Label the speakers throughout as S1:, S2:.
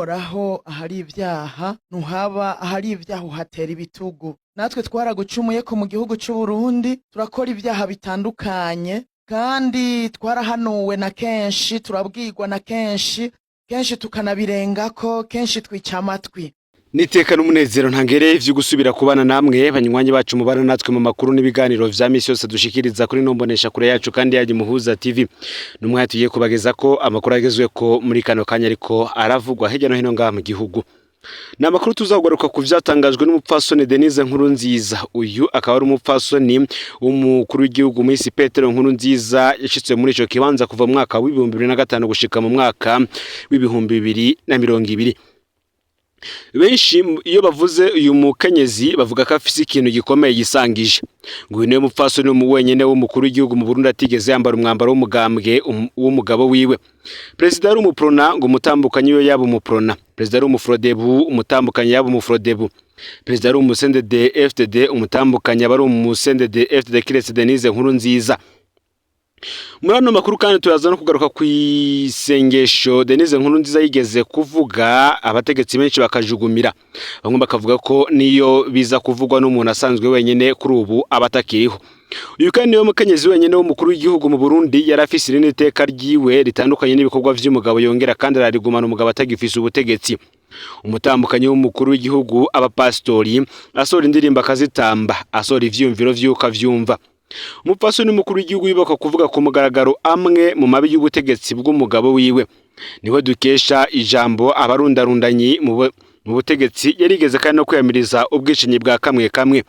S1: Uhoraho, ahari ibyaha ntuhaba, ahari ibyaha uhatera ibitugu. Natwe twaragucumuye ko mu gihugu c'Uburundi, turakora ibyaha bitandukanye, kandi twarahanuwe na kenshi, turabwirwa na kenshi, kenshi tukanabirengako, kenshi twica amatwi.
S2: Niteka n'umunezero ntangere vyo gusubira kubana namwe, banywanyi bacu mubana natwe mu makuru n'ibiganiro vya misi yose dushikiriza kuri nombonesha kure yacu kandi yaje Muhuza TV. Numwe tugiye kubageza ko amakuru agezweko muri kano kanya ariko aravugwa hirya no hino ngaha mu gihugu. Ni amakuru tuzaguruka ku vyatangajwe n'umupfasoni Denise Nkurunziza. Uyu akaba ari umupfasoni w'umukuru w'igihugu Miss Petero Nkurunziza, yashitse muri ico kibanza kuva mu mwaka w'2005 gushika mu mwaka w'2020. Benshi iyo bavuze uyu mukenyezi bavuga ko afise ikintu gikomeye yisangije. Ngo uyu niwe mupfasoni wenyene w'umukuru w'igihugu mu Burundi atigeze yambara umwambaro w'umugambwe w'umugabo wiwe. Perezida ari umuprona, ngo umutambukanyi we yaba umuprona. Perezida ari umufrodebu, umutambukanyi yaba umufrodebu. Perezida ari umu CNDD FDD, umutambukanyi aba ari umu CNDD FDD, kiretse Denise Nkurunziza. Muri ano makuru kandi turaza no kugaruka ku isengesho Denise Nkurunziza yigeze kuvuga, abategetsi benshi bakajugumira. Bamwe bakavuga ko niyo biza kuvugwa n'umuntu asanzwe wenyene, kuri ubu aba atakiriho. Uyu kandi niwe mukenyezi wenyene w'umukuru w'igihugu mu Burundi yari afise irindi teka ryiwe ritandukanye n'ibikorwa vy'umugabo, yongera kandi ararigumana umugabo atagifise ubutegetsi. Umutambukanyi w'umukuru w'igihugu abapasitori asohora indirimbo akazitamba, asohora ivyiyumviro vy'uko avyumva. Umupfasoni w'umukuru w'igihugu yubaka kuvuga ku mugaragaro amwe mu mabi y'ubutegetsi bw'umugabo wiwe. Niwe dukesha ijambo abarundarundanyi mu butegetsi. Yarigeze kandi no kwiyamiriza ubwicanyi bwa kamwe kamwe.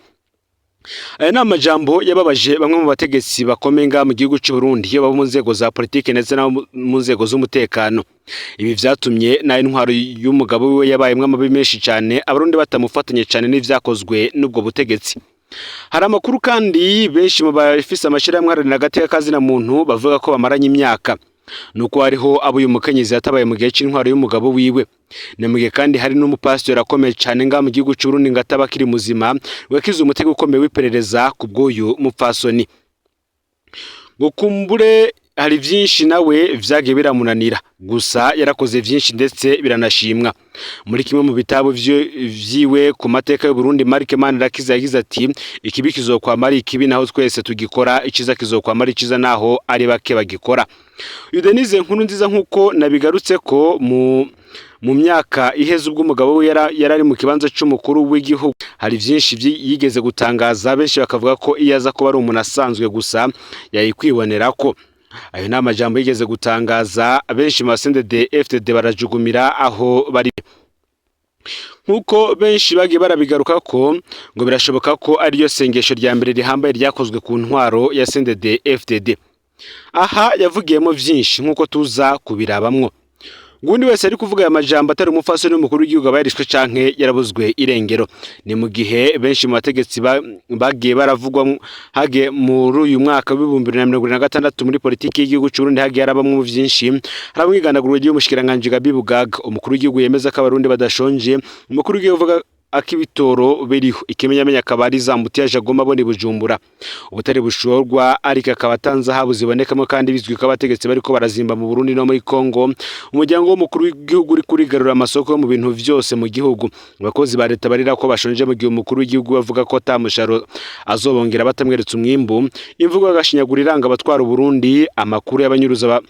S2: Aya ni amajambo yababaje bamwe mu bategetsi bakomeye ngaha mu gihugu c'u Burundi, iyo baba mu nzego za politike ndetse no mu nzego z'umutekano. Ibi vyatumye nayo intwaro y'umugabo wiwe yabayemwo amabi menshi cane, Abarundi batamufatanye cane n'ivyakozwe n'ubwo butegetsi. Hari amakuru kandi benshi mu bafise amashirahamwe aharanira agateka kazina muntu bavuga ko bamaranye imyaka, nuko hariho abo uyu mukenyezi yatabaye mu gihe c'intwaro y'umugabo wiwe. Ni mu gihe kandi hari n'umupasitori akomeye cane ngaha mu gihugu c'Uburundi ngo ataba akiri muzima, wakize umutego ukomeye w'iperereza ku bw'uyu mupfasoni. Ngo kumbure hari vyinshi nawe vyagiye biramunanira, gusa yarakoze vyinshi ndetse biranashimwa. Muri kimwe mu bitabo vyiwe ku mateka y'u Burundi, Mark Manirakiza yagize ati: "Ikibi kizokwama ari ikibi naho twese tugikora, iciza kizokwama ari iciza naho ari bake bagikora." Uyu Denise Nkurunziza, nkuko nabigarutse ko mu myaka iheze ubwo umugabo we yari ari mu kibanza c'umukuru w'igihugu, hari vyinshi yigeze gutangaza, benshi bakavuga ko iyo aza kuba ari umuntu asanzwe gusa yayikwibonera ko ayo ni amajambo yigeze gutangaza, benshi mu ba CNDD FDD barajugumira aho bari. Nkuko benshi bagiye barabigaruka ko ngo birashoboka ko ariryo sengesho rya mbere rihambaye ryakozwe ku ntwaro ya CNDD FDD. Aha yavugiyemo vyinshi nkuko tuza kubirabamwo. Ngundi wese ari kuvuga aya majambo atari umupfasoni w'umukuru w'igihugu aba yarishwe canke yarabuzwe irengero. Ni mu gihe benshi mu bategetsi bagiye baravugwa hagiye muri uyu mwaka w'2026 muri politiki y'igihugu c'u Burundi hagiye harabamwo vyinshi. Harabamwo igandagurwa ry'umushikiranganji Gabi Bugaga, umukuru w'igihugu yemeza ko Abarundi badashonje, umukuru w'igihugu avuga ak'ibitoro biriho, ikimenyamenya akaba ari za embouteillage agomba abona i Bujumbura, ubutare bushorwa ariko akaba atanze ahabu zibonekamo, kandi bizwi ko abategetsi bariko barazimba mu Burundi no muri Congo. Umuryango w'umukuru w'igihugu uri kurigarura amasoko yo mu bintu vyose mu gihugu. Abakozi ba leta barira ko bashonje, mu gihe umukuru w'igihugu avuga ko ata musharo azobongera batamweretse umwimbu. Imvugo y'agashinyaguro iranga abatwara Uburundi. Amakuru y'abanyuruzwa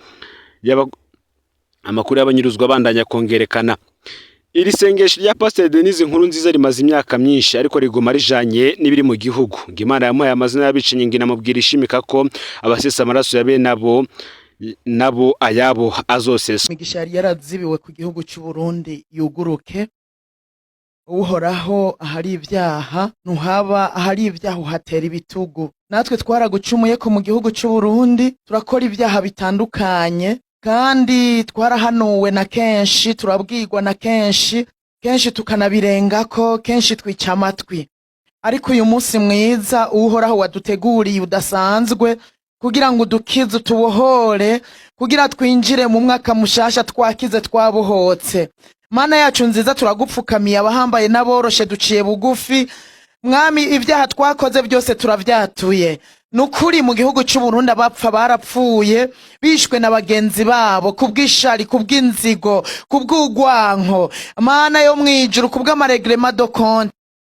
S2: abandanya kongerekana. Iri sengesho rya Pasiteri Denise Nkurunziza rimaze imyaka myinshi, ariko riguma rijanye n'ibiri mu gihugu. Ngo Imana yamuhaye amazina y'abicanyi, ngo inamubwira ishimika ko abasesa amaraso ya bene abo nabo ayabo azoseswa.
S1: Imigisha yari yarazibiwe ku gihugu c'u Burundi yuguruke. Uhoraho, ahari ibyaha ntuhaba, ahari ibyaha uhatera ibitugu. Natwe twaragucumuye ko mu gihugu c'u Burundi, turakora ibyaha bitandukanye, kandi twarahanuwe na kenshi, turabwirwa na kenshi, kenshi tukanabirengako, kenshi twica amatwi. Ariko uyu munsi mwiza Uhoraho waduteguriye udasanzwe kugira ngo udukize, utubohore, kugira twinjire mu mwaka mushasha twakize, twabohotse. Mana yacu nziza, turagupfukamiye, abahambaye n'aboroshe duciye bugufi. Mwami, ibyaha twakoze byose turavyatuye. Nukuri mu gihugu c'Uburundi abapfa barapfuye bishwe na bagenzi babo kubw'ishari, kubw'inzigo, kubw'urwanko, Mana yo mwijuru, kubw'ama règlements de compte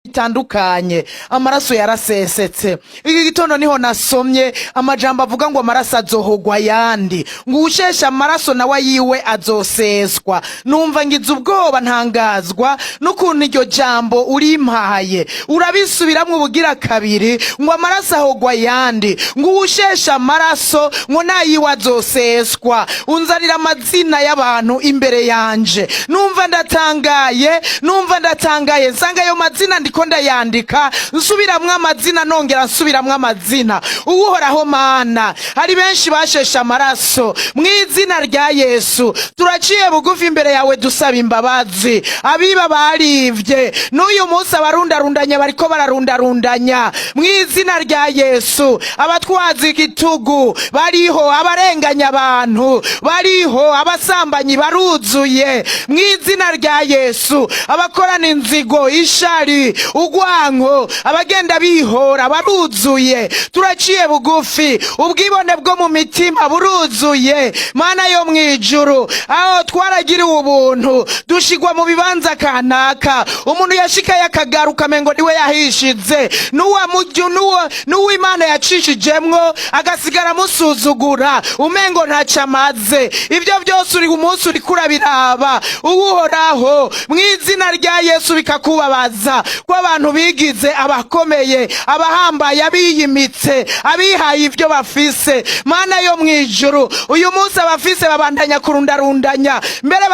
S1: bitandukanye, amaraso yarasesetse. Iki gitondo niho nasomye amajambo avuga ngo amaraso azohogwa ayandi, ngo uwusheshe amaraso nawe ayiwe azoseswa. Numva ngize ubwoba, ntangazwa n'ukuntu iryo jambo urimpaye, urabisubiramwo ubugira kabiri, ngo amaraso ahogwa ayandi, ngo uwusheshe amaraso ngo nayiwe azoseswa. Unzanira amazina y'abantu imbere yanje, numva ndatangaye, numva ndatangaye. Nsanga ayo mazina ndiko ndayandika, nsubiramwo amazina, nongera nsubiramwo amazina. Uhoraho Mana, hari benshi basheshe amaraso. Mu izina rya Yesu turaciye bugufi imbere yawe dusaba imbabazi. Abiba barivye, n'uyu munsi abarundarundanya bariko bararundarundanya. Mu izina rya Yesu, abatwaza igitugu bariho, abarenganya abantu bariho, abasambanyi baruzuye. Mu izina rya Yesu, abakorana inzigo, ishari, urwanko, abagenda bihora baruzuye. Turaciye bugufi, ubwibone bwo mu mitima buruzuye. Mana yo mwijuru, aho twaragiriwe ubuntu dushigwa mu bibanza kanaka, umuntu yashikaye akagaruka mengo niwe yahishize, n'uwo Imana yacishijemwo agasigara amusuzugura umengo ntaco amaze. Ibyo byose uri umunsi uriko urabiraba, Uhoraho, mu izina rya Yesu, bikakubabaza ko abantu bigize abakomeye, abahambaye, abiyimitse, abihaye ibyo bafise. Mana yo mwijuru, uyu munsi abafise babandanya kurundarundanya, mbere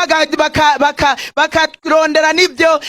S1: bakarondera n'ibyo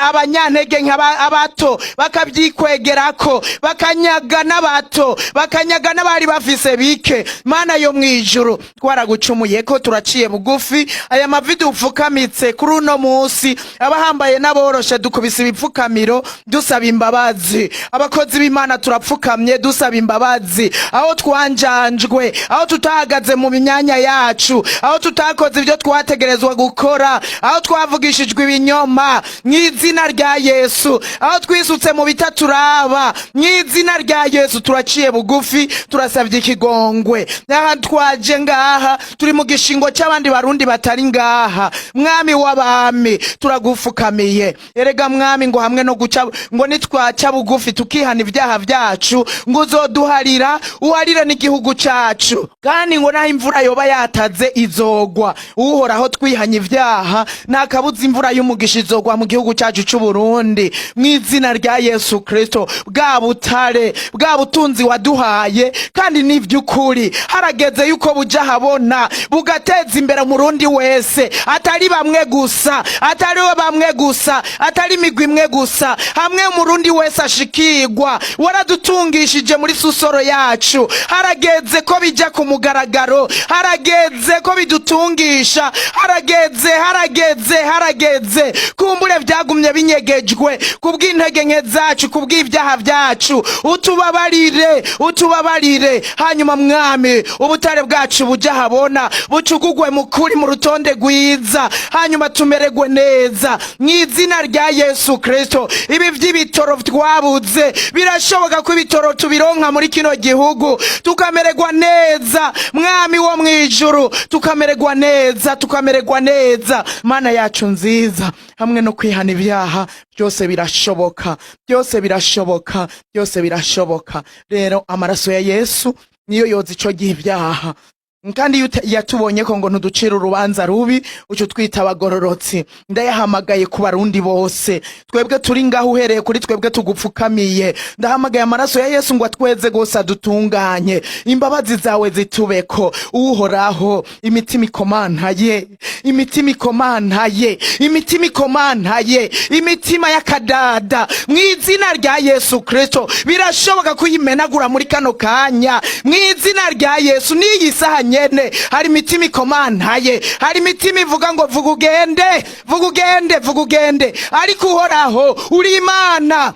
S1: abanyantege abato bakabyikwegerako, bakanyaga n'abato, bakanyaga n'abari bafise bike. Mana yo mwijuru, twaragucumuye ko turaciye bugufi. Aya mavi dupfukamitse kuri uno munsi, abahambaye n'aboroshe dukubise ibipfukamiro dusaba imbabazi. Abakozi b'Imana turapfukamye dusaba imbabazi aho twanjanjwe, aho tutahagaze mu myanya yacu, aho tutakoze ibyo twategerezwa gukora, aho twavugishijwe ibinyoma. Mu izina rya Yesu, aho twisutse mu bitaturaba, mu izina rya Yesu turaciye bugufi, turasabye ikigongwe. Aha twaje ngaha turi mu gishingo cy'abandi Barundi batari ngaha. Mwami w'abami, turagufukamiye. Erega Mwami, ngo hamwe no guca, ngo nitwaca bugufi tukihana ibyaha byacu, ngo uzoduharira, uharire n'igihugu cacu, kandi ngo naho imvura yoba yataze izogwa. Uhoraho, twihanye ibyaha, nta kabuza imvura y'umugisha izogwa mu gihugu cyacu c'Uburundi. Mu izina rya Yesu Kristo, bwa butare, bwa butunzi waduhaye, kandi n'ivy'ukuri harageze yuko buja habona, bugateza imbere Umurundi wese, atari bamwe gusa, atari bamwe gusa, atari imigwi imwe gusa, hamwe Umurundi wese ashikirwa. Waradutungishije muri sous-sol yacu, harageze ko bijya ku mugaragaro, harageze ko bidutungisha, harageze, harageze, harageze. Kumbure byagumye binyegejwe kubw'intege nke zacu, kubw'ibyaha byacu. Utubabarire, utubabarire. Hanyuma Mwami, ubutare bwacu bujya habona, bucugugwe mu kuri, mu rutonde rwiza, hanyuma tumererwe neza mu izina rya Yesu Kristo. Ibi by'ibitoro twabuze, birashoboka ko ibitoro tubironka muri kino gihugu, tukamererwa neza. Mwami wo mwijuru, tukamererwa neza, tukamererwa neza. Mana yacu nziza, hamwe no kwihana ibyaha byose birashoboka, byose birashoboka, byose birashoboka. Rero amaraso ya Yesu niyo yoza ico gihe ibyaha. Kandi iyo yatubonye ko ngo ntuducire urubanza rubi, uca utwita abagororotsi. Ndayahamagaye ku Barundi bose, twebwe turi ngaho, uhereye kuri twebwe tugupfukamiye. Ndahamagaye amaraso ya Yesu ngo atweze rwose, adutunganye, imbabazi zawe zitubeko. Uhoraho, imitima ikomantaye, imitima ikomantaye, imitima ikomantaye, imitima y'akadada, mu izina rya Yesu Kristo birashoboka kuyimenagura muri kano kanya. Mu izina rya Yesu, n'iyi saha nyene hari imitima ikomantaye, hari imitima ivuga ngo vuga ugende, vuga ugende, vuga ugende. Ariko Uhoraho, uri Imana.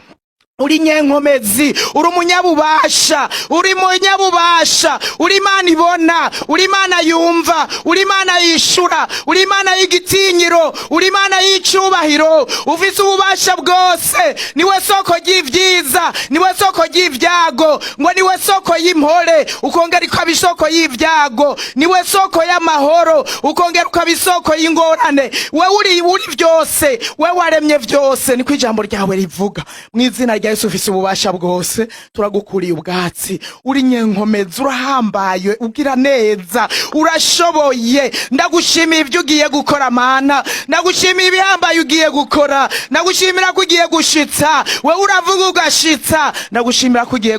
S1: Uri nyenkomezi, uri umunyabubasha, uri munyabubasha, uri Imana ibona, uri Imana yumva, uri Imana yishura, uri Imana y'igitinyiro, uri Imana y'icubahiro, ufise ububasha bwose. Niwe soko ry'ivyiza, niwe soko ry'ivyago, ngo niwe soko y'impore, ukongera ukaba isoko y'ivyago, niwe soko y'amahoro, ukongera ukaba isoko y'ingorane. Wewe uri vyose, wewe waremye vyose, niko ijambo ryawe rivuga. Mu izina rya Yesu, ufise ububasha bwose, turagukuriye ubwatsi. Uri nyenkomezi, urahambaye, ugira neza, urashoboye. Ndagushimiye ibyo ugiye gukora, Mana. Ndagushimiye ibihambaye ugiye gukora. Ndagushimira ko ugiye gushitsa. Wewe uravuga ugashitsa. Ndagushimira ko ugiye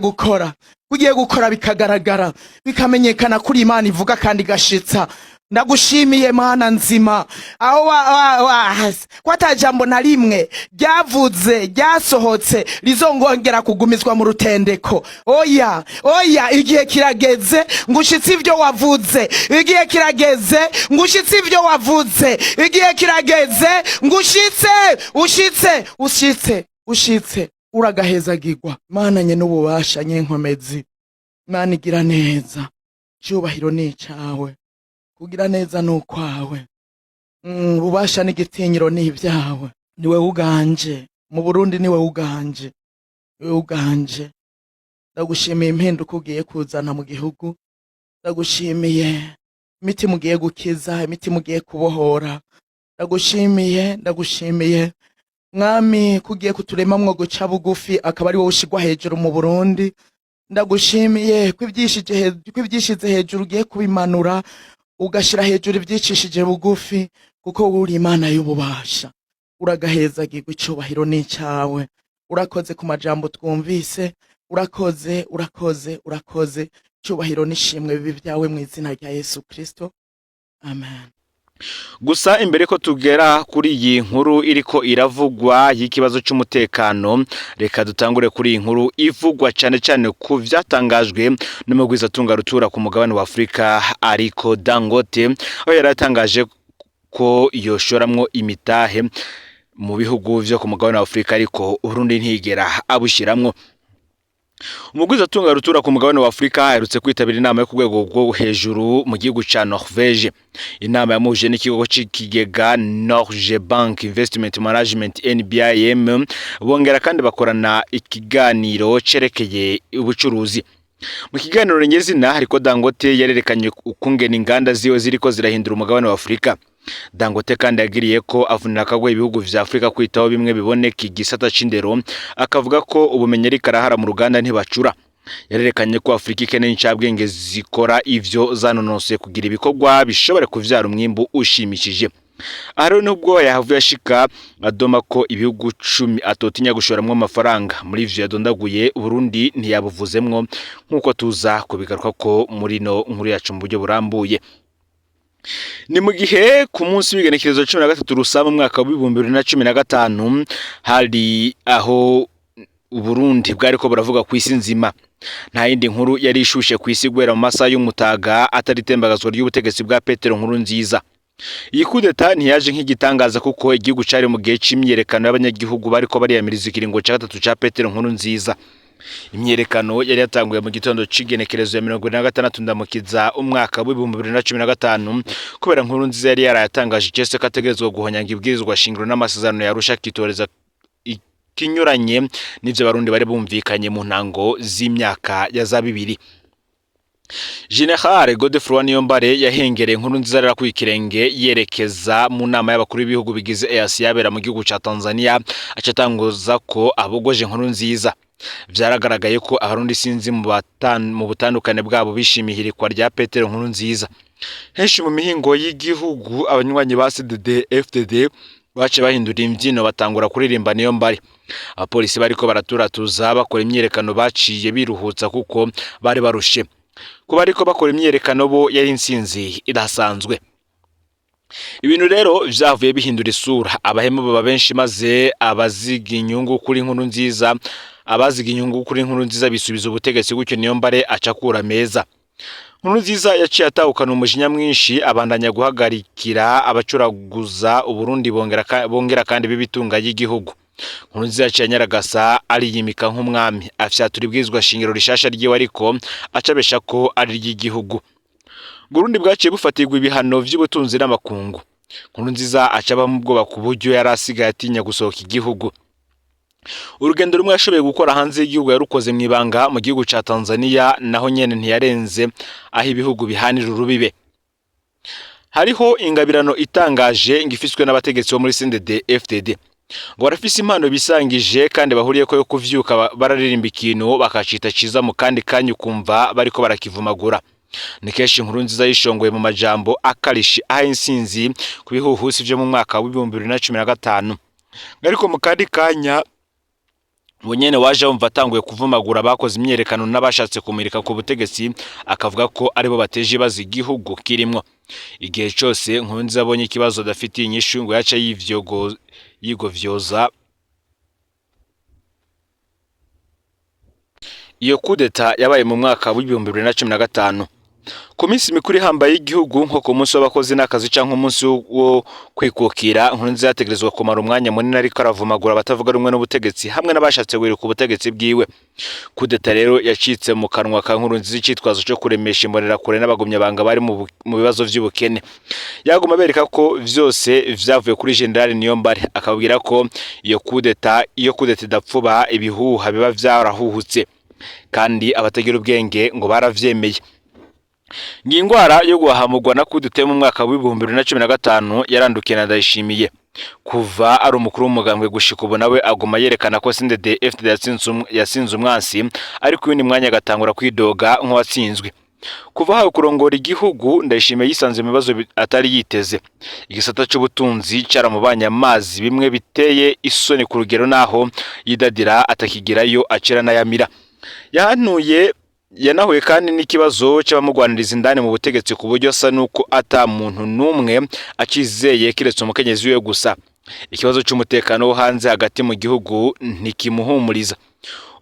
S1: gukora bikagaragara, bikamenyekana kuri Imana ivuga kandi igashitsa. Ndagushimiye, Mana nzima, aho ko ata jambo na rimwe ryavuze ryasohotse rizongongera kugumizwa mu rutendeko. Oya, oya, igihe kirageze ngo ushitse ibyo wavuze. Igihe kirageze ngo ushitse ibyo wavuze. Igihe kirageze ngo ushitse, ushitse, ushitse, ushitse. Uragahezagirwa, Mana nye n'ububasha, nyenkomezi, Mana igira neza. Icyubahiro ni icawe, kugira neza ni ukwawe. Ububasha n'igitinyiro ni ibyawe. Niwe uganje mu Burundi, niwe uganje, niwe uganje. Ndagushimiye impinduka ugiye kuzana mu gihugu. Ndagushimiye imitima ugiye gukiza, imitima ugiye kubohora. Ndagushimiye, ndagushimiye, Mwami, ko ugiye kuturemamwo guca bugufi, akaba ari wowe ushigwa hejuru mu Burundi. Ndagushimiye ko ibyishize hejuru ugiye kubimanura, ugashira hejuru ibyicishije bugufi, kuko wowe uri Imana y'ububasha. Uragahezagirwa, icubahiro n'icyawe. Urakoze ku majambo twumvise. Urakoze, urakoze, urakoze. Icubahiro n'ishimwe bibi byawe, mu izina rya Yesu Kristo, amen.
S2: Gusa imbere ko tugera kuri iyi nkuru iriko iravugwa y'ikibazo c'umutekano, reka dutangure kuri iyi nkuru ivugwa cyane cyane ku vyatangajwe n'umugwizatunga rutura ku mugabane wa Afurika, ariko Dangote, aho yari yatangaje ko yoshoramwo imitahe mu bihugu vyo ku mugabane wa Afurika, ariko Uburundi ntigera abushiramwo. Umugwizatunga rutura ku mugabane wa Afurika aherutse kwitabira inama yo ku rwego rwo hejuru mu gihugu ca Norvege, inama yamuhuje n'ikigo c'ikigega Norge Bank Investment Management, NBIM, bongera kandi bakorana ikiganiro cerekeye ubucuruzi. Mu kiganiro nyezina hariko Dangote yarerekanye ukungene inganda ziwe ziriko zirahindura umugabane wa Afurika. Dangote kandi yagiriye ko avunira akagohe ibihugu vya Afurika kwitaho bimwe biboneka igisata c'indero, akavuga ko ubumenyi ariko arahara mu ruganda ntibacura. Yarerekanye ko Afurika ikeneye incabwenge zikora ivyo zanonosoye kugira ibikorwa bishobore kuvyara umwimbu ushimishije. Aha rero nubwo yahavuye ashika adoma ko ibihugu 10 atotinya gushoramwo amafaranga, muri ivyo yadondaguye Burundi ntiyabuvuzemwo, nk'uko tuza kubigaruka ko muri no nkuru yacu mu buryo burambuye. Ni mu gihe ku munsi w'igenekerezo 13 Rusama umwaka wa 2015 hari aho Uburundi bwariko buravuga ku isi nzima. Nta yindi nkuru yari ishushe ku isi guhera mu masaha y'umutaga atari itembagazwa ry'ubutegetsi bwa Petero Nkurunziza. Iyi kudeta ntiyaje nk'igitangaza, kuko igihugu cari mu gihe c'imyiyerekano y'abanyagihugu bariko bariyamiriza ikiringo ca gatatu ca Petero Nkurunziza. Imyiyerekano yari yatanguye mu gitondo c'igenekerezo ya 46 Ndamukiza umwaka wa 2015, kubera Nkurunziza yari yarayatangaje icese ko ategerezwa guhonyanga ibwirizwa shingiro n'amasezerano yarusha, akitoreza ikinyuranye n'ivyo Abarundi bari bumvikanye mu ntango z'imyaka ya za bibiri. General Godefroid Niyombare yahengereye Nkurunziza rero ikirenge yerekeza mu nama y'abakuru b'ibihugu bigize EAC yabera mu gihugu ca Tanzania, aca atanguza ko abogoje Nkurunziza. Vyaragaragaye ko Abarundi sinzi mu butandukane bwabo bishimiye ihirikwa rya Petero Nkurunziza. Henshi mu mihingo y'igihugu abanywanyi ba CDD FDD bace bahindura imbyino, batangura kuririmba Niyombare. Abapolisi bariko baraturatuza bakora imyiyerekano baciye biruhutsa kuko bari barushe. Kuba ariko bakora imyiyerekano bo yari intsinzi idasanzwe. Ibintu rero vyavuye bihindura isura, abahemu baba benshi, maze abaziga inyungu kuri Nkurunziza bisubiza ubutegetsi, gutyo Niyombare aca akura meza. Nkurunziza yaciye atahukana umujinya mwinshi, abandanya guhagarikira abacuraguza Uburundi bongera kandi b'ibitunga y'igihugu. Nkurunziza yaciye anyaragasa ariyimika nk'umwami, afyatura ibwirizwa shingiro rishasha ryiwe ariko acabesha ko ari iry'igihugu. Burundi bwaciye bufatirwa ibihano vy'ubutunzi n'amakungu. Nkurunziza aca aba mu bwoba ku buryo yari asigaye atinya gusohoka igihugu. Urugendo rumwe yashoboye gukora hanze y'igihugu yarukoze mw'ibanga mu gihugu ca Tanzania, naho nyene ntiyarenze aho ibihugu bihanira urubibe. Hariho ingabirano itangaje ngifiswe n'abategetsi bo muri CNDD FDD. Ngo barafise impano bisangije kandi bahuriyeko yo kuvyuka bararirimba ikintu bakacita ciza mu kandi kanya ukumva bariko barakivumagura. Ni kenshi Nkurunziza yishongoye mu majambo akarishi aha insinzi ku bihuhusi vyo mu mwaka w'2015. Ariko mu kandi kanya nyene waje wumva atanguye kuvumagura abakoze imyiyerekano n'abashatse kumurika ku butegetsi, akavuga ko aribo bateje ibibazo igihugu kirimwo. Igihe cose Nkurunziza abonye ikibazo adafitiye inyishu ngo yaca yigovyoza. Iyo kudeta yabaye mu mwaka w'2015. Ku minsi mikuru ihambaye y'igihugu nko ku munsi w'abakozi n'akazi canke umunsi wo kwikukira, Nkurunziza yategerezwa kumara umwanya munini ariko aravumagura abatavuga rumwe n'ubutegetsi hamwe n'abashatse guhirika ubutegetsi bwiwe. Kudeta rero yacitse mu kanwa ka Nkurunziza icitwazo co kuremesha imbonerakure n'abagumyabanga bari mu bibazo vy'ubukene. Yaguma abereka ko vyose vyavuye kuri General Niyombare, akababwira ko iyo kudeta idapfuba ibihuha biba vyarahuhutse, kandi abatagira ubwenge ngo baravyemeye. Ni ingwara yo guhahamurwa na kudeta mu mwaka w'2015 yarandukiye na Ndayishimiye. Kuva ari umukuru w'umugambwe gushika ubu nawe aguma yerekana ko CNDD FDD yatsinze umwansi, ariko uyundi mwanya agatangura kwidoga nk'uwatsinzwe. Kuva ahawe kurongora igihugu, Ndayishimiye yisanze mu bibazo atari yiteze. Igisata c'ubutunzi caramubanye amazi bimwe biteye isoni ku rugero naho yidadira atakigirayo acira n'ayamira. Yanahuye kandi n'ikibazo c'abamugwaniriza indani mu butegetsi ku buryo asa nuko ata muntu n'umwe acizeye kiretse umukenyezi wiwe gusa. Ikibazo c'umutekano wo hanze hagati mu gihugu ntikimuhumuriza.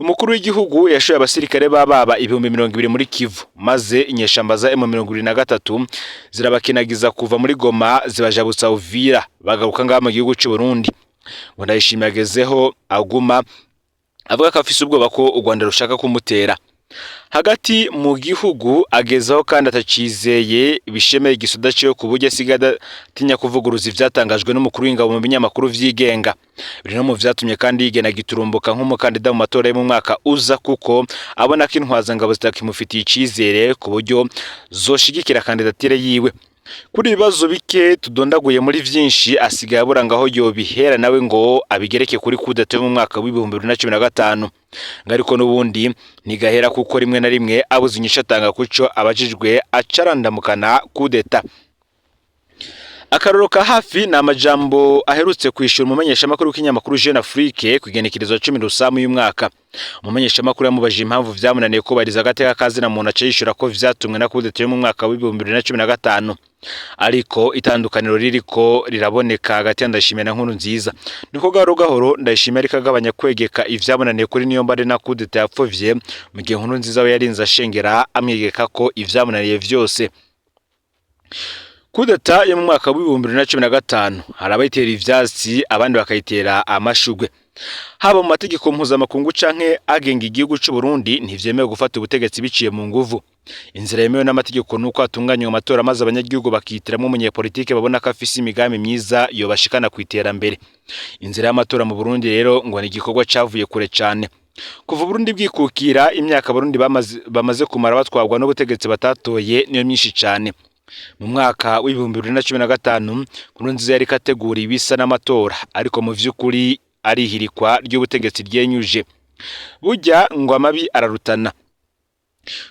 S2: Umukuru w'igihugu yashoye abasirikare b'ababa 20,000 muri Kivu, maze inyeshamba za M23 zirabakinagiza kuva muri Goma zibajabutsa Uvira bagaruka ngaha mu gihugu c'u Burundi. Ngo Ndayishimiye agezeho aguma avuga ko afise ubwoba ko u Rwanda rushaka kumutera. Hagati mu gihugu agezaho kandi atacizeye bishemeye igisoda ciwe ku buryo asigaye adatinya kuvuguruza ivyatangajwe n'umukuru w'ingabo mu binyamakuru vyigenga. Biri no mu vyatumye kandi yigena giturumbuka nk'umukandida mu matora yo mu mwaka uza, kuko abona ko intwazangabo zitakimufitiye icizere ku buryo zoshigikira kandidatire yiwe. Kuri ibibazo bike tudondaguye muri vyinshi asigaye abura ngaho yobihera nawe ngo abigereke kuri kudeta yo mu mwaka w'2015. Ariko n'ubundi ntigahera kuko rimwe na rimwe abuze inyishu atanga kuco abajijwe acarandamukana kudeta. Akaroro ka hafi ni amajambo aherutse kwishura umumenyeshamakuru w'ikinyamakuru Jeune Afrique ku igenekerezo 10 Rusamu y'umwaka. Umumenyeshamakuru yamubajije impamvu vyamunaniye kubahiriza agateka ka zina muntu, aca yishura ko vyatumwe na kudeta yo mu mwaka w'2015. Ariko itandukaniro ririko riraboneka hagati ya Ndayishimiye na Nkurunziza. Niko gahoro gahoro Ndayishimiye ariko agabanya kwegeka ivyamunaniye kuri Niyombare na kudeta yapfuvye, mu gihe Nkurunziza we yarinze ashengera amwegeka ko ivyamunaniye vyose. Kudeta yo mu mwaka w'2015 hari abayitera ivyatsi abandi bakayitera amashugwe. Haba mu mategeko mpuzamakungu canke agenga igihugu c'u Burundi ntivyemewe gufata ubutegetsi biciye mu nguvu. Inzira yemewe n'amategeko nuko hatunganywa amatora maze abanyagihugu bakihitiramwo umunyepolitike babona ko afise imigambi myiza yobashikana kw'iterambere. Inzira y'amatora mu Burundi rero ngo ni igikorwa cavuye kure cane. Kuva Burundi bwikukira, imyaka Abarundi bamaze kumara batwarwa n'ubutegetsi batatoye niyo myinshi cane. Mu mwaka w'2015 Nkurunziza yariko ategura ibisa n'amatora, ariko mu vy'ukuri arihirikwa ry'ubutegetsi ryenyuje. Burya ngo amabi ararutana.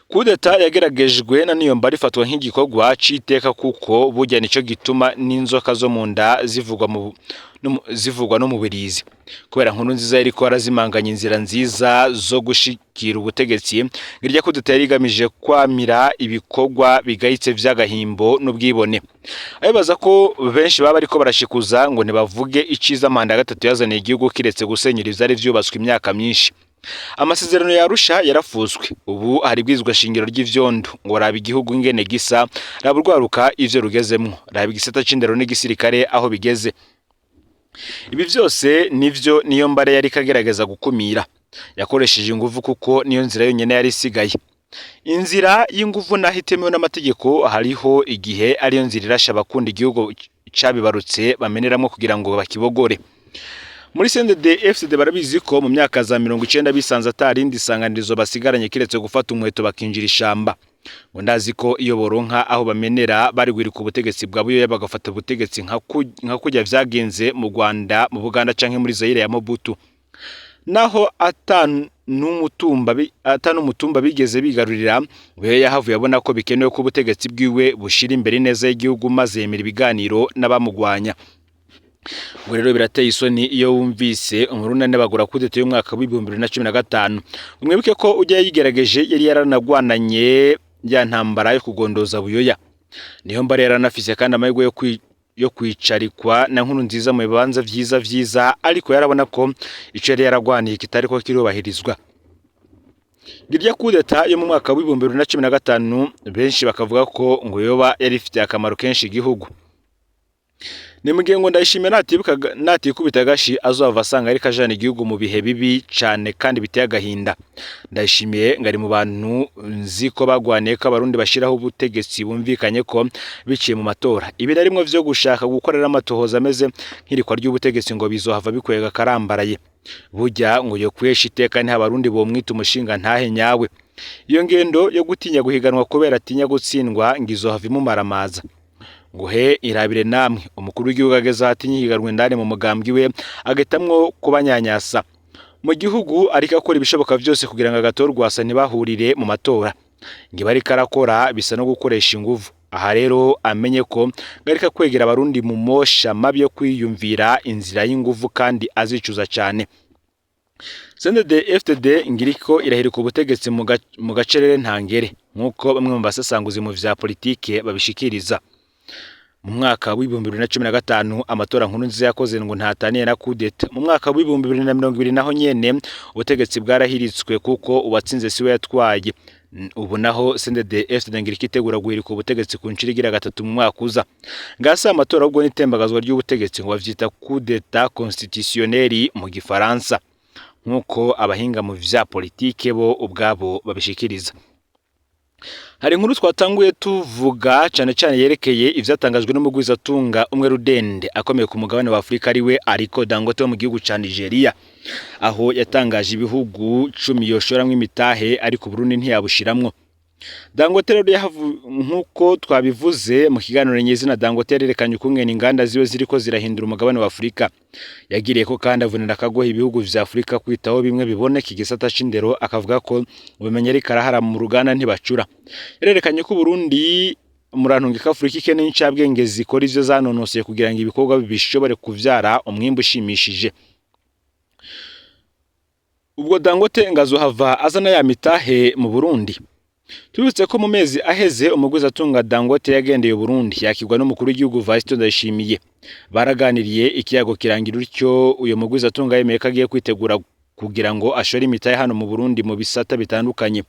S2: Kudeta yageragejwe na Niyombare ifatwa nk'igikorwa c'iteka, kuko burya nico gituma n'inzoka zo mu nda zivugwa no mu birizi. Kubera Nkurunziza yariko arazimanganya inzira nziza zo gushikira ubutegetsi, irya kudeta yari igamije kwamira ibikorwa bigayitse vy'agahimbo n'ubwibone. Abibaza ko benshi baba bariko barashikuza ngo ntibavuge iciza manda ya gatatu yazaniye igihugu kiretse gusenyura ivyari vyubatswe imyaka myinshi. Amasezerano ya Arusha yarafuswe, ubu hari ibwirizwa shingiro ry'ivyondo ngo raba igihugu ingene gisa, raba urwaruka ivyo rugezemwo, raba igisata c'indero n'igisirikare aho bigeze. Ibi vyose nivyo Niyombare yariko agerageza gukumira. Yakoresheje inguvu kuko niyo nzira yonyene yari isigaye. Inzira y'inguvu naho itemewe n'amategeko, hariho igihe ariyo nzira irasha abakunda igihugu cabibarutse bameneramwo kugira ngo bakibogore. Muri CNDD FDD barabizi ko mu myaka za 90 bisanze atarindi sanganirizo basigaranye kiretse gufata umuheto bakinjira ishamba. Ngo ndazi ko iyo boronka aho bamenera bari gwirika ubutegetsi bwa Buyoya, bagafata ubutegetsi nka kurya vyagenze mu Rwanda, mu Buganda canke muri Zaire ya Mobutu. Naho ata n'umutumba bigeze bigarurira, Buyoya yahavuye abona ko bikenewe ko ubutegetsi bwiwe bushira imbere ineza y'igihugu, maze yemera ibiganiro n'abamugwanya. Ngo rero birateye isoni iyo wumvise Umurundi anebagura kudeta y'umwaka w'2015. Mwibuke ko ujya yigerageje yari yaranagwananye ya ntambara yo kugondoza Buyoya. Niyombare yaranafise kandi amahirwe yo kwicarikwa na Nkurunziza mu bibanza vyiza vyiza, ariko yarabona ko ico yari yaragwaniye kitariko kirubahirizwa. Ngirya kudeta yo mu mwaka w'2015, benshi bakavuga ko ngo yoba yari ifitiye akamaro kenshi igihugu. Ni mugihe ngo Ndayishimiye natikubita agashi azova asanga ariko ajana igihugu mu bihe bibi cane kandi biteye agahinda. Ndayishimiye ngo ari mu bantu nzi ko bagwaniye ko Abarundi bashiraho ubutegetsi bumvikanye ko biciye mu matora. Ibi narimwe vyo gushaka gukorera amatohoza ameze nk'irikwa ry'ubutegetsi ngo bizohava bikwega karambaraye. Burya ngo yo kwesha iteka ntiha Abarundi bomwita umushinga ntahe nyawe. Iyo ngendo yo gutinya guhiganwa kubera atinya gutsindwa ngo izohava imumaramaza. Ngo he irabire namwe, umukuru w'igihugu ageze aho atinya ihiganwa indani mu mugambwe we, agahitamwo kubanyanyasa mu gihugu, ariko akora ibishoboka vyose kugira ngo agatorwa asa ntibahurire mu matora. Ngo ibi ariko arakora bisa no gukoresha inguvu. Aha rero amenye ko ngarika kwegera Abarundi mu mosha mabi yo kwiyumvira inzira y'inguvu kandi azicuza cane. CNDD FDD ngiriko irahirika ubutegetsi mu gacerere ntangere, nk'uko bamwe mu basesanguzi mu vya politike babishikiriza. Mu mwaka w'2015 amatora Nkurunziza yakoze ngo ntataniye na kudeta. Mu mwaka w'2020 naho nyene ubutegetsi bwarahiritswe kuko uwatsinze siwe yatwaye. Ubu naho CNDD FDD ngiriko itegura guhirika ubutegetsi ku nshuro igira gatatu mu mwaka uza. Ngasa amatora ahubwo n'itembagazwa ry'ubutegetsi, ngo bavyita kudeta constitutionnel mu gifaransa, nk'uko abahinga mu vya politike bo ubwabo babishikiriza. Hari inkuru twatanguye tuvuga cane cane yerekeye ivyatangajwe n'umugwizatunga umwe rudende akomeye ku mugabane wa Afrika, ariwe Aliko Dangote wo mu gihugu ca Nigeria, aho yatangaje ibihugu 10 yoshoramwo imitahe, ariko Burundi ntiyabushiramwo. Dangote rero nk'uko twabivuze mu kiganiro nyezina, Dangote yarerekanye ukungene inganda ziwe ziriko zirahindura umugabane wa Afrika. Yagiriye ko kandi avunira akagohe ibihugu vya Afrika kwitaho bimwe biboneka igisata c'indero, akavuga ko ubumenyi ariko arahara mu ruganda ntibacura. Yarerekanye ko Burundi, murantunga, ko Afrika ikeneye incabwenge zikora ivyo zanonoseye kugira ngo ibikorwa bishobore kuvyara umwimbu ushimishije. Ubwo Dangote ngazohava azana ya mitahe mu Burundi. Tubibutse ko mu mezi aheze umugwizatunga Dangote yagendeye Burundi, yakirwa n'umukuru w'igihugu Varisito Ndayishimiye. Baraganiriye ikiyago kirangira utyo uyo mugwizatunga yemeye ko agiye kwitegura kugira ngo ashore imitahe hano mu Burundi mu bisata bitandukanye.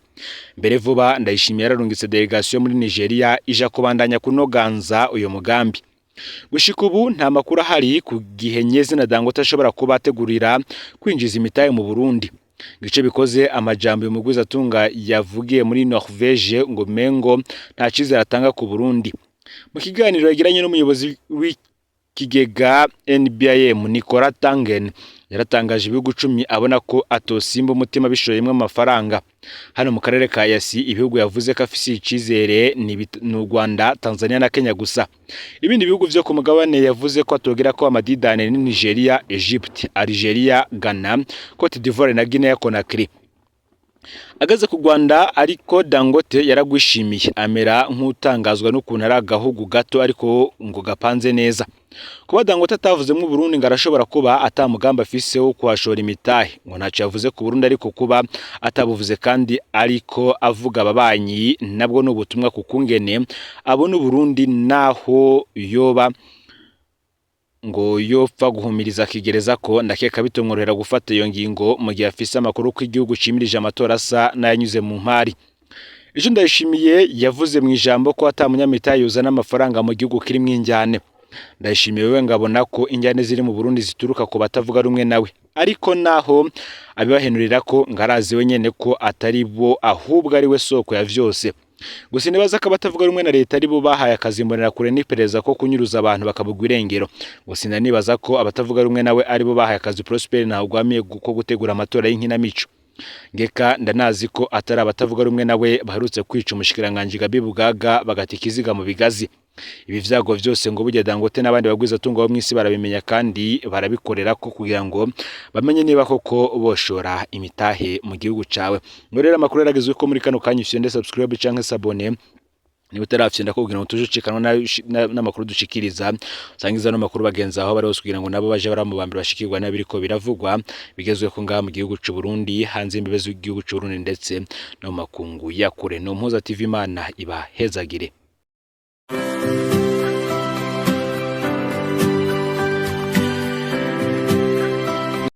S2: Mbere vuba Ndayishimiye yararungitse delegation muri Nigeria ija kubandanya kunoganza uyo mugambi. Gushika ubu nta makuru ahari ku gihe nyezina Dangote ashobora kuba ategurira kwinjiza imitahe mu Burundi. Gice bikoze amajambo uyu mugwizatunga yavugiye muri Norvege ngo mengo nta cizere atanga ku Burundi. Mu kiganiro yagiranye n'umuyobozi w'ikigega NBIM Nicolas Tangen, yaratangaje ibihugu 10 abona ko atosimba umutima bishoyemwo amafaranga. Hano mu karere ka Yasi ibihugu yavuze ko afise icizere ni u Rwanda, Tanzania na Kenya gusa. Ibindi bihugu vyo ku mugabane yavuze ko atogera ko amadidane ni Nigeria, Egypt, Algeria, Ghana, Cote d'Ivoire na Guinea Conakry. Ageze ku Rwanda ariko Dangote yaragwishimiye, amera nk'utangazwa n'ukuntu ari agahugu gato ariko ngo gapanze neza. Kuba Dangote atavuzemwo Burundi ngo arashobora kuba atamugambi afise wo kuhashora imitahe. Ngo ntaco yavuze ku Burundi, ariko kuba atabuvuze kandi ariko avuga ababanyi nabwo ni ubutumwa ku kungene abona Uburundi, naho yoba ngo yopfa guhumiriza akigereza ko ndakeka bitomworohera gufata iyo ngingo mu gihe afise amakuru ko igihugu cimirije amatora asa n'ayanyuze mu mpari. Ejo Ndayishimiye yavuze mu ijambo ko ata munyamitahe yozana amafaranga mu gihugu kirimwo injyane. Ndayishimiye we ngabona ko injyane ziri mu Burundi zituruka ku batavuga rumwe nawe, ariko naho abibahenurira ko ngarazi we nyene ko atari bo, ahubwo ari we soko ya vyose. Gusa nibaza ko abatavuga rumwe na leta ari bo bahaye akazi Imbonerakure n'iperereza ko kunyuruza abantu bakabugwa irengero. Gusa nibaza ko abatavuga rumwe nawe ari bo bahaye akazi Prosper Ntawugwamiye ko gutegura amatora y'inkinamico. Ngeka ndanazi ko atari abatavuga rumwe nawe baherutse kwica umushikiranganji Gabi Bugaga bagata ikiziga mu bigazi. Ibi vyago vyose ngo burya Dangote n'abandi bagwizatunga bo mw'isi barabimenya kandi barabikorera ko kugira ngo bamenye niba koko boshora imitahe mu gihugu cawe. Ngo rero amakuru yaragezwe ko muri kano kanya ufyonde subscribe canke s'abonner niba utarafyonda kugira ngo tuje ucikanwa n'amakuru dushikiriza, usangiza no makuru bagenzi aho bari hose kugira ngo nabo baje baramubambira bashikirwa n'abiriko biravugwa bigezwe ko ngaha mu gihugu c'u Burundi, hanze y'imbibe z'igihugu c'u Burundi ndetse no mu makungu ya kure. No Mpuza TV, Imana ibahezagire.